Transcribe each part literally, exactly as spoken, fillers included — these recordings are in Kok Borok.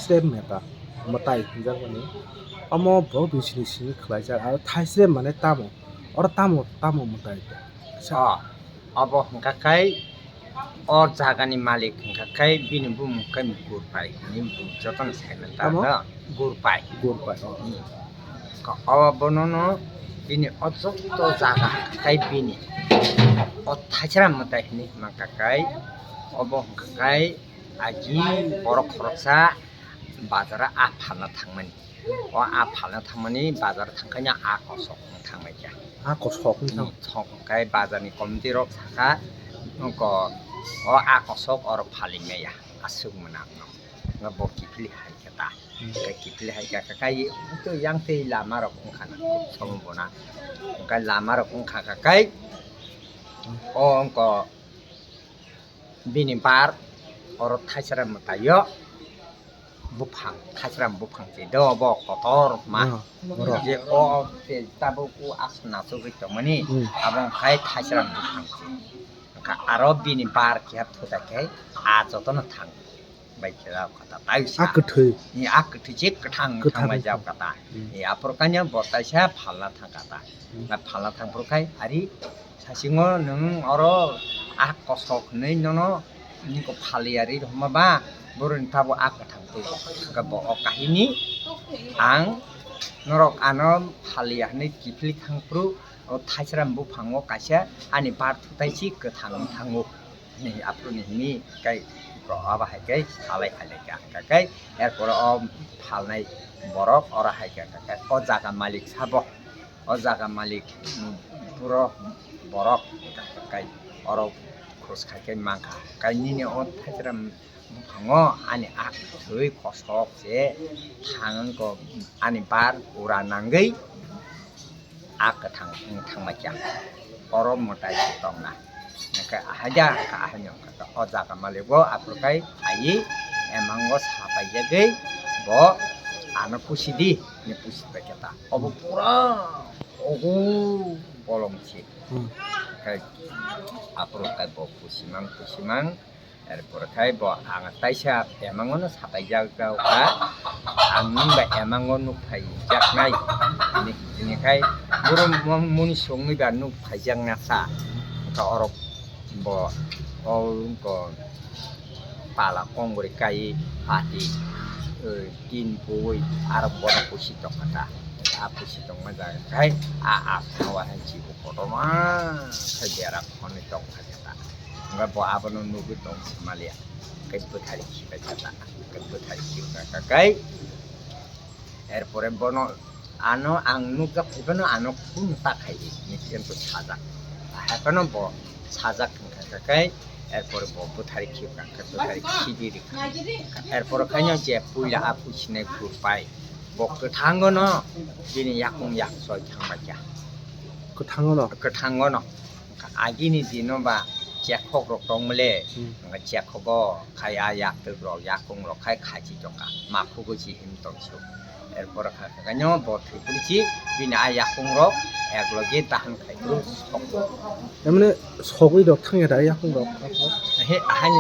Thaisrem meta, mwtai hinjak mani. Omo bo bisini simi khlaijak, aro thaisrem mane tamo? Oro tamo, tamo mwtai? Sa- O, obo hwnkha khai o jagani malik hwnkha khai bini bumung khai Gurpai hinwi bumung jotono saimanta Tamo? No? Gurpai. Gurpai, o. Hmm. Ka-, o bonono bini o joto jaga hwnkha khai bini o thaisrem mwtai hinwi hwnkha khai obo hwnkha khai agi borok khoroksa bazar a phalna thangmani. O a phalna thangmani bazar thangkhaina a kosok wng thangmai kha. A kosok wng thang- Hmm, thok kai bazar ni committee rok sakha, wngko o a kosok oro phalwi maya aswk mwnakno. Wngkha bo kiphilwi hai khe ta. Hmm. Tei kiphilwi hai kha, kha kai to yang tei lama rok wngkha na, somo bona. Wngkha lama rok wngkha kha kai o wngko bini bar oro thaisrem mwtaio buphang, thaisrem buphang se do bo kotor ma. Ah, oro. Je o te tabuk o aswk nasugwi tongmani, Hmm. Abo wngkha thaisrem buphang se. Wngkha aro bini bar keha thutai khe a jotono thang bai khe jao kata tai sa. A kwthwi. Ni a kwthwi je kwthang Kwthang. Thangbai jao kata. Hmm. Ni aphuru kanya bo taisa phalna thang kata. Hmm. Na phalna thang phuru khai ari Sasingo nwng oro a kosok hinwi nono nini kok phalwi ari rwma ba, boroni tabuk a kwthang twi. Hwnkhe bo o kahini ang norok ano phalwi ya hinwi kiphilwi thang phuru o thaisrem buphango kaisa ani bar thutai si kwthang wng thango. Ni aphuru ni hini kai ko abo hai kai salai khailai kha, hwnkha kai er pore o phalnai borok oro hai kha, hwnkha kai o jaga malik sabo. O jaga malik, mm, puro borok kai oro khos khai khe mankha. Kai nini o thaisrem buphango ani a kwthwi kosok se thang wngkha ani bar ura nangwi a kwthang wng thangma kya. Oro mwtai se tongna. Hwnkhe ahaida, hwnkhe ahaino hwnkhe o jaga malik bo aphuru kai phaiwi emango sapaijagwi bo ano pusi di hinwi pusi bai khe ta. Obo pura ogo bolong se. Hmm. Kai aphuru kai bo pusimang, pusimang, er pore khai bo ang taisa emangono sapaijak kha, ang nwng bai emango nuk phaijaknai, hini, hini khai boro mo-, moni songwi ba nuk phaijakna sa, wngkha oro bo, o wngkha pala kongori kai pati, eh, tin pui, aro bono pusi tongkha ta, a pusi tongma jaga khai, a, a, a, a, hai chibo kotorma khai bera khonwi tongkha ta. Hwnkhe bo abono nugwi tong se maliya. Khe bwthari khibai kha ta. Khe bwthari khibai kha kai. Er pore bono ano ang nukjak phai phano ano kunu ta khai di hinwi khe to sajak. Hai phano bo sajak wngkha kha kai. Er pore bo bwthari khibai kha, bwthari khibi rikha. Er pore khaino je puila a pusinai Gurpai. Bo kwthangono bini yakung yak soi thangbai kha. Kwthangono? Kwthangono. Agini dino ba chekhok rok tongmole, Hmm. Hwnba chekhogo khai a yaktwk rok, yakung rok khai khachi tongkha, makhugwi si him tongsu. Erpor kha kha kaino bo thwipri si bini a yakung rok eklogi dahan khai phuru sok. Emne sogwi rok thangya da yakung rok? He, ahai,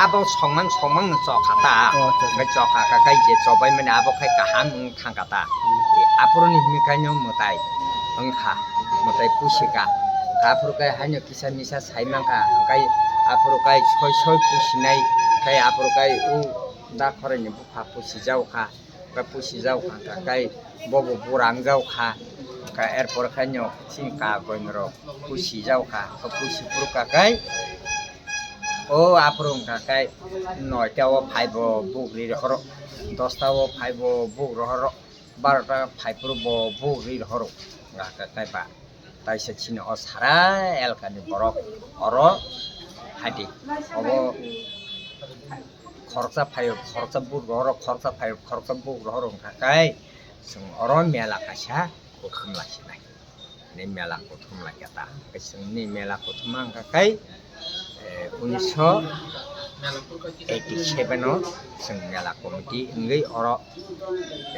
abo songmang, songmang no chokha ta. Oh, acha, acha. Hwnba chokha kha kai je chobai mani abo khai kaham wng thangkha ta. Hmm. Aphuru ni himi kaino mwtai wngkha, mwtai pusika. Aphuru kai haino kisa misa sai mankha, hwnkhe aphuru kai soi soi pusinai, khai aphuru kai o da khoroknwi bupha pusijak kha, hwnkhe pusijak kha, hwnkhe kai bobo bura wngjak kha, hwnkhe erpor khaino chini kagoinrok pusijak kha, hwnkhe pusi phuru kha kai o aphuru wngkha kai noita o phaibo buk ri rohoro, dosta o phaibo buk rohoro, barota phai phuru bo buk ri rohoro, hwnkhe kai ba. Taisa chini o sara elkani borok oro haidi obo khoroksa phaio, khoroksa buk rohoro, khoroksa phaio, khoroksa buk rohoro wngkha kai chwng oro mela kaisa kuthum laisinai. Ni mela kuthum laikha ta. Chwngni mela kuthum wngkha kai, eh, unisho eighty seven o chwng mela committee wngwi oro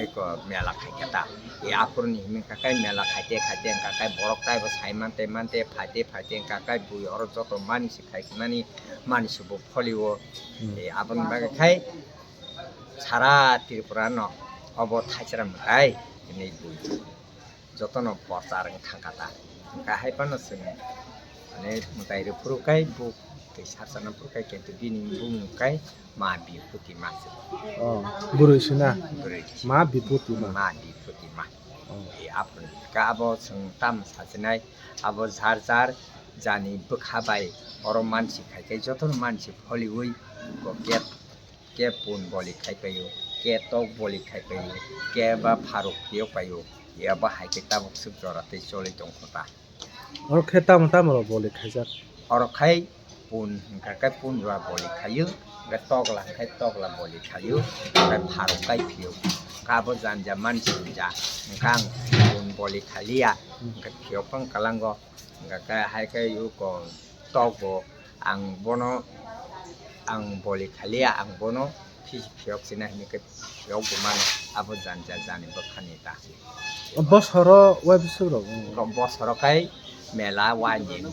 eko mela khaikha ta. E aphuruni himkha kai mela khaite khaite wngkha kai borok taibo sai mante mante phaite phaite wngkha kai bui oro joto mani se khaimani mani se bo folio. Hmm. E aboni bagwi khai Sara Tripura no obo thaisra mwtai hinwi bui jotono porchar wng thangkha ta. Hwnkha hai phano chwng, mane, mwtai rw phuru kai buk twi sarsa no phuru kai, kintu bini bumung kai Ma Biputi Ma se. Oh, bwrwi sina? Bwrwi. Ma Biputi Ma. Ma Biputi Ma. Oh. E aphuru ka abo chwng tam sachinai, abo jar jar jani bwkha bai oro mansi khai khe jotono mansi pholiwi ko get. Ke pun boli khai paio, ke tok boli khai paio, ke ba pharuk phiyok paio, ya ba hai khe tabuk swk jora tei choli tong kho ta. Oro khe tamo tamo rok boli khaijak? Oro khai pun hwnkha khe pun ba boli khaio, hwnkhe tokla hwnkhe tokla boli khaio, hwnkhe pharuk kai phiyok. Hwnkhe abo janja mansi ja, hwnkhe ang pun boli khaliya, hwnkhe phiyok phang kalango, hwnkhe hai khe yuko tok bo ang bono, ang boli khaliya, ang bono phi-, phiyok sina hinwi khe phiyok bo mano, abo janja jani bwkhani ta. Bosoro wai bwswk rok? Bosoro kai mela wani.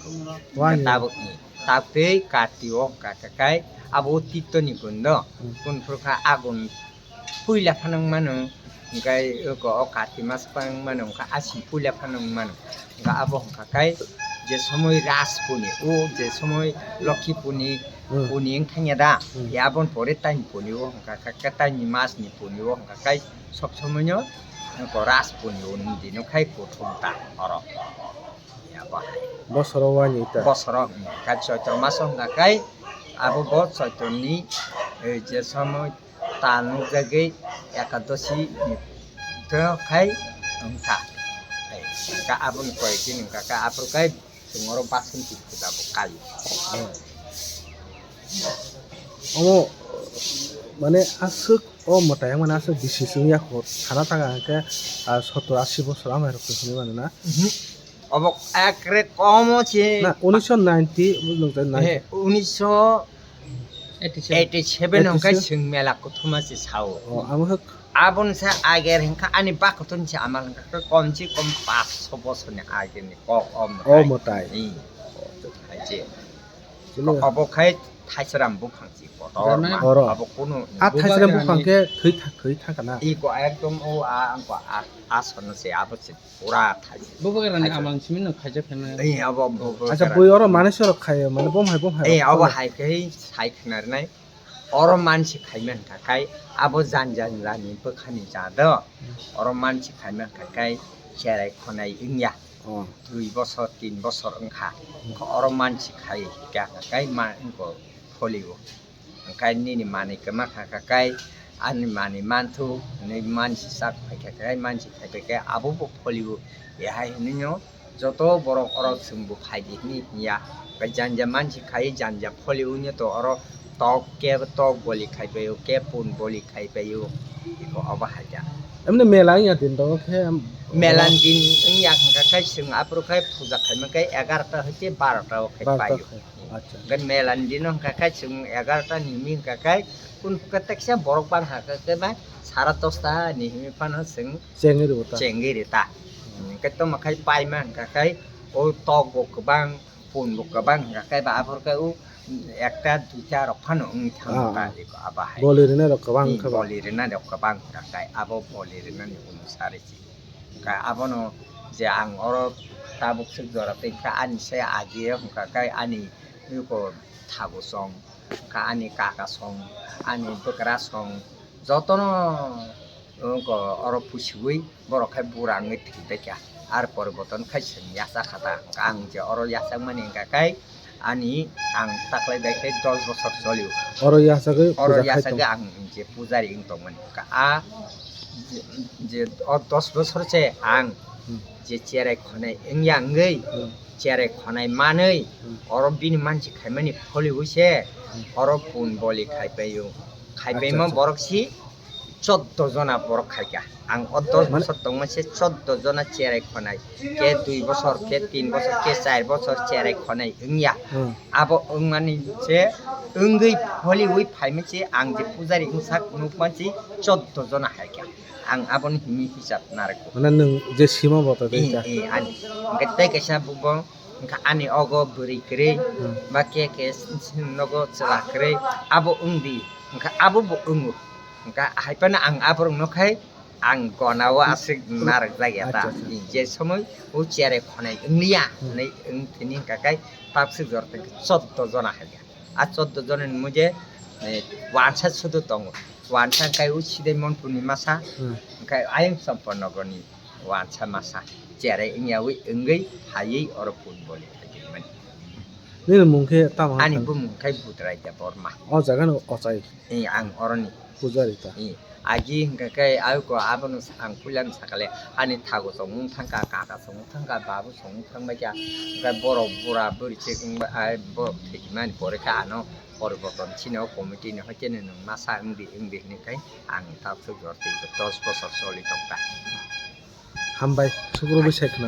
Wani. Tabuk ni, tabuk tei kati o hwnkha khe kai abo tito ni gun do. Hmm. Kun phuru kha agun puila phano wng mano, hwnkhe oko o kati mas phano wng mano, hwnkhe asing puila phano wng mano. Hwnkhe abo hwnkha khe je somoi Ras puni, o je somoi Lokhi puni, Hmm. puni wng thangya da, Hmm. ya aboni pore taini puni o hwnkha khe, khe taini mas ni puni o hwnkha khe sob somoi no oko Ras puni o nung di no khai kuthum ta oro. Ya bo hai. Bosoro wani ta? Bosoro, hmm, khe Choitro mas o hwnkha khe abo bo Choitro ni, eh, je somoi tal nukjagwi ekadosi ni to khai wngkha. Ka aboni koi din wngkha ka aphuru kai chwng oro Basanti puja bo kai. Omo mane aswk o mwtai mane aswk bisi chwng ya kho sana thang hwnkhe, ah, sottor asi bosor amai rok hinwi mano na? Mhm. Obo ekre komo se. Na, unisho ninety, bujlung jai, ninety. He, unisho eighty seven hwnkhe chwng mela kuthuma se sao. Oh, amo hwk. Aboni se ager hwnkha ani bakotoni se amal hwnkha khe kom se kom paanch sho bosorni agerni kok o mwtai. O mwtai. Hai se. Chini. Obo khai Thaisram buphang se kotor ma. Oro. Abo kunu. A Thaisram buphang khe thwi tha-, thwi thangkha na? Iko ekdom o a, angko a, a sono se abo se. Pura thai. Bubagrani amal simi no khaijak khe na. Ei, abo bubagra. Acha, bui oro manwi sorok khaio, mane bom hai, bom hai. Ei, abo hai khe sai khna rwnai. Oro mansi khaima hwnkha khai abo jan jan jani bwkhani ja do. Oro mansi khaima hwnkha khai cherai khonai wngya. Oh. Dui bosor, tin bosor wngkha. Wngkha oro mansi khai hwnkha khai ma wngkha pholio. Hwnkhe nini manwi kwma kha kha kai, ani manwi manthu hinwi mansi sak phai kha kai, mansi khai phai khe abo bo pholio. Ehai hinwi no joto borok oro chwng bo phai di hinwi hinya. Hwnkhe janja mansi khai janja pholio wngya to oro tok kebo tok boli khai paio, kebo pun boli khai paio. Iko obo hai kha. Emne mela wngya din tongo khe, em, mela ni din wngya hwnkha khe chwng aphuru khe puja khaima khe egarota hoite barota o khe paio. Acha. Hwnkhe mela ni dino hwnkha khe chwng egarota ni hwnwi hwnkha khe kun khe teksa borok bang kha khe ba sara dosta ni hwnwi phano chwng chengwi rw ta. Chengwi rw ta. Hwnkhe tamo khai paima hwnkha khe o tok bo kwbang, pun bo kwbang hwnkha khe ba aphuru khe o ekta duita rok phano wngwi thangkha. Ah, ah. Eko abo hai. Boli rwna rok kwbang wngkha ba? Boli rwna rok kwbang hwnkha khe abo boli rwna ni unusari se. Hwnkha abono je ang oro tabuk swk jora tei kha ani se agi hwnkha khe ani eko thago song, kha ani kaka song, ani bwkra song, jotono wngkha oro pusiui borok khai bura wngwi thwi baikha. Ar poriborton khai chwng yachak kha ta, ang je oro yachakmani hwnkha khe ani ang taklai bai khe dos bosor cholio. Oro yachagwi puja khai tong. Oro yachagwi ang je pujari wng tongmani. Hwnkha a je, je o dos bosor se ang Hmm. Je cherai khonai wngya wngwi, Hmm. cherai khonai manwi, Hmm. oro bini mansi khaimani pholiwi se, Hmm. oro pun boli khai paio. Khai paima Acha, acha. Borok si choddo jona borok khaikha. Ang o dos bosor tongma se choddo jona cherai khonai. Ke dui bosor, ke tin bosor, ke char bosor cherai khonai wngya. Hmm. Abo wngmani se wngwi pholiwi phaima se ang je pujari wngsak nukma se choddo jona haikha. Ang aboni himi hisab narwkgo. Mane nwng je sima bo ta tei Eh, ta. Eh, ani. Hwnkhe tei kaisa bubo, hwnkhe ani ogo bwrwi kwrwi, Hmm. ba ke ke nogo chwla kwrwi, abo wngdi, hwnkhe abo bo wngo. Hwnkha hai phano ang aborok no khai ang gona o aswk narwk jak ya ta. Acha, acha. Je somoi o cherai khonai wngliya Hmm. hwnwi wng thini hwnkha khai tabswk jora tei choddo jona hai ya. A choddo jona ni muje, eh, wansa sudu tongo. Wansa hwnkha o sidai Monpur ni masa, Hmm. hwnkha ayang Champaknagar ni wansa masa cherai wngya wi wngwi haiwi oro phone boli phai mani. Nini mung khe tamo Ani hakha? Bumung khai Budrai Debbarma. O jaga no ochai. Eh, ang oroni. Pujari ta. Eh, agi hwnkha khe ayuko abono ang puilano sakale ani thago chongmung thangkha, kaka chongmung thangkha, babu chongmung thangbai kha. Hwnkhe borok bura buri se wngba-, ai borok thwimani pore khe ano poriborton chini o committee ni hoite nwng masa wngdi wngdi hwnwi khai ang tabswk jora tei dos bosor choli tongkha. Hambai, sukro bai sai khna.